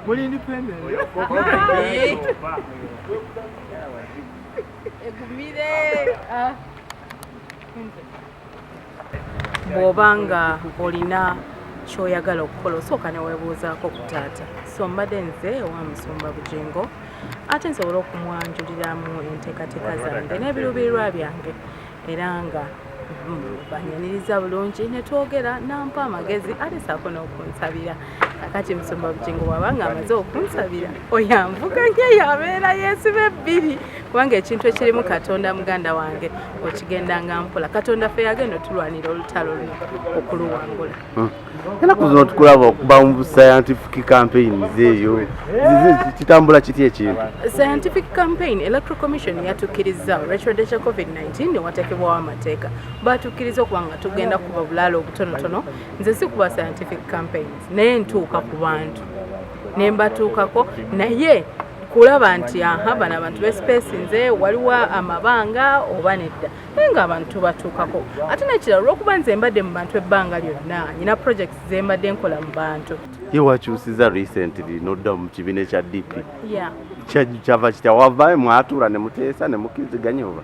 Muli independent. Egumire. Ah. Bw'oba nga olina kyoyagala okukola, osooka neweebuuzaako ku taata. So mbadde nze owa Musumba Bugingo, ate nsobole okumwanjuliramu enteekateeka zange n'ebiruubirirwa byange, era nga banyaniriza bulungi ne twogera, nampa amagezi, ate saako n'okunsabira. Kakati Musumba Bugingo bw'aba nga amaze okunsabira, oyo anvuganya yabeera yeesiba ebbiri, kubanga ekintu ekirimu Katonda, muganda wange, okigendanga mpola. Katonda ffe yagenda otulwanira olutalo luno okuluwangula. Ennaku zino tukulaba okuba mu scientific campaigns eyo. Kitambula kiti ekintu? Scientific campaign, Electoral Commission yatukkiriza olw'ekirwadde kya COVID-19 ne wateekebwawo amateeka, batukkiriza okuba nga tugenda kuba bulaala obutonotono. Nze si kuba scientific campaigns, naye ntuuka ku bantu ne mbatuukako, naye kulaba nti aha, bano abantu bespace, nze waliwo amabanga oba nedda, naye ng'abantu batuukako. Ate nekirala, olwokuba nze mbadde mu bantu ebbanga lyonna, nyina projects ze mbadde nkola mu bantu. Ye wakyusiza recently nodda mu kibiina ekya DP. Kyava kitya? Wavaayo, mwatuula ne muteesa ne mukkiriziganya oba?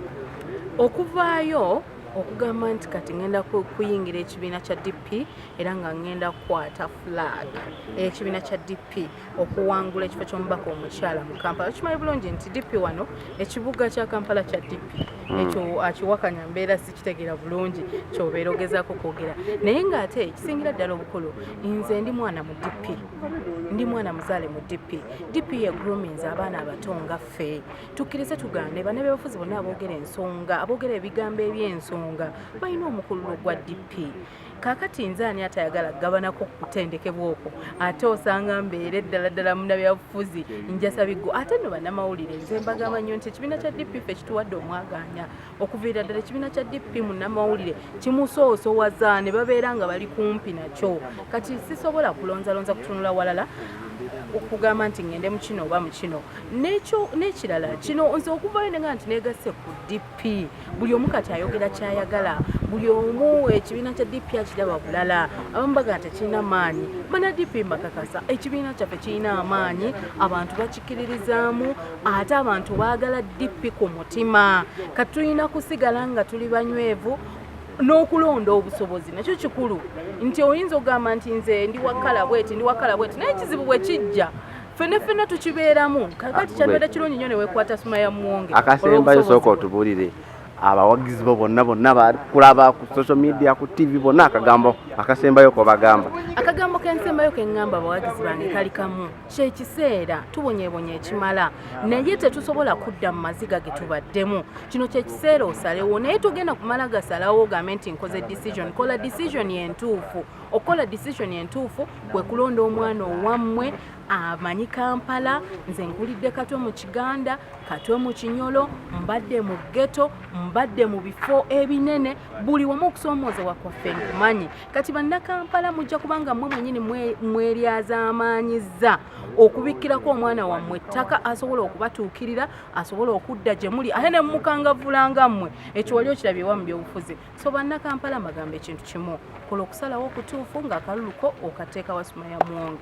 Okuvaayo okugamba nti kati ngenda kuyingira ekibiina kya DP, era nga ngenda kukwata flag ekibiina kya DP okuwangula ekifo ky'omubaka omukyala mu Kampala. Okimanyi bulungi nti DP wano, ekibuga kya Kampala kya DP. Ekyo akiwakanya mbeera sikitegeera bulungi kyobeera ogezaako kwogera. Naye ng'ate ekisingira ddala obukulu, nze ndi mwana mu DP, ndi mwana muzaale mu DP. DP ye groominga abaana abato nga ffe. Tukkirize tugande, bannabyabufuzi bonna aboogera ensonga, aboogera ebigambo eby'ensonga, balina omukululo gwa DP. Kaakati nze ani atayagala kugabanako ku kutendekebwa okwo? Ate osanga mbeere ddala ddala munnabyabufuzi njasabiggo. Ate nno bannamawulire, nze mbagamba nnyo nti ekibiina kya DP ffe kituwadde omwagaanya. Okuviira ddala ekibiina kya DP munnamawulire kimusoosowaza ne babeera nga bali kumpi nakyo. Kati sisobola kulonzalonza kutunula walala okugamba nti ngende mu kino oba mu kino. N'ekirala kino, nze okuvayo nenga nti negasse ku DP, buli omu kati ayogera kyayagala. Buli omu ekibiina kya DP akiraba bulala. Abamu bagaa tekirina maanyi. Bana DP, mbakakasa, ekibiina kyaffe kirina amaanyi, abantu bakikiririzaamu, ate abantu baagala DP ku mutima. Kati tulina kusigala nga tuli banywevu n'okulonda obusobozi. Nakyo kikulu nti oyinza okugamba nti nze ndi wakala bweti, ndi wakala bweti, naye ekizibu bwe kijja, ffenna ffenna tukibeeramu. Kakati kyandibadde kirungi nnyo neweekwata suma ya muwonge. Akasembayo, sooka otubuulire, abawagizi bo bonna bonna bakulaba ku social media, ku TV, bonna, akagambo akasembayo kobagamba. Akagambo kensembayo keŋŋamba abawagizi bange kali kamu: kyekiseera tubonyeebonye ekimala, naye tetusobola kudda mu maziga ge tubaddemu. Kino kyekiseera osalewo, naye togenda kumala gasalawo ogambe nti nkoze decision. Kola decision entuufu. Okukola decision entuufu kwe kulonda omwana owammwe amanyi Kampala. Nze nkulidde Katwe mu Kiganda, Katwe mu Kinyolo, mbadde mu ghetto, mbadde mu bifo ebinene, buli wamu okusoomoozebwa kwaffe nkumanyi. Kati Bannakampala, mujja kubanga mmwe mwenyini mweryazaamaanyiza okubikkirako omwana wammwe ettaka asobola okubatuukirira, asobola okudda gye muli, ate ne mumukangavvulanga mmwe. Ekyo wali okirabye wa mu byobufuzi? So Bannakampala, mbagamba ekintu kimu: kola okusalawo okutuufu ng'akalulu ko okateeka wa Sumaya Muwonge.